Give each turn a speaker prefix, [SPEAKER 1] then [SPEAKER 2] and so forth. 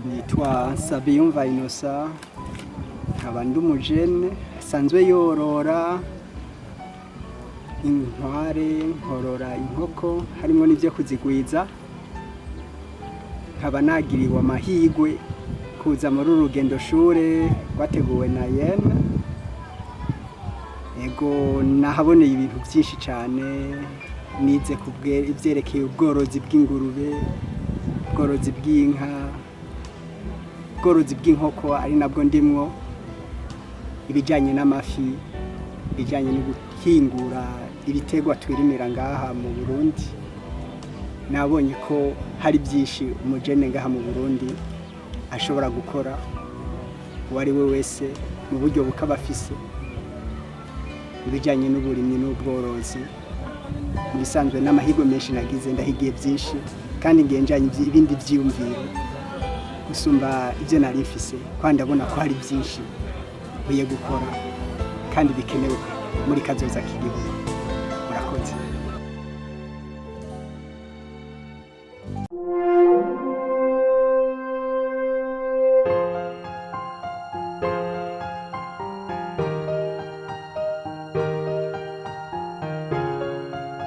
[SPEAKER 1] Nitwa Nsabiyumva Innocent, nkaba ndi umujene asanzwe yorora inkware, nkorora inkoko, harimo n'ibyo kuzigwiza. Nkaba nagiriwe amahirwe kuza muri uru rugendo shure rwateguwe na YEN. Ego, nahaboneye ibintu byinshi cyane. Nize ku ibyerekeye ubworozi bw'ingurube, ubworozi bw'inka, ubworozi bw'inkoko ari nabwo ndimwo, ibijyanye n'amafi, ibijyanye no guhingura ibiterwa twirimira ngaha mu Burundi. Nabonye ko hari byinshi umujene ngaha mu Burundi ashobora gukora, uwo ari we wese, mu buryo bukaba afise, ibijyanye n'uburimyi n'ubworozi. Mu bisanzwe n'amahirwe menshi nagize, ndahigiye byinshi kandi ngenjanye ibindi byiyumviro gusumba ibyo nari mfise, kandi ndabona ko hari byinshi nkwiye gukora kandi bikenewe muri kazoza k'igihugu.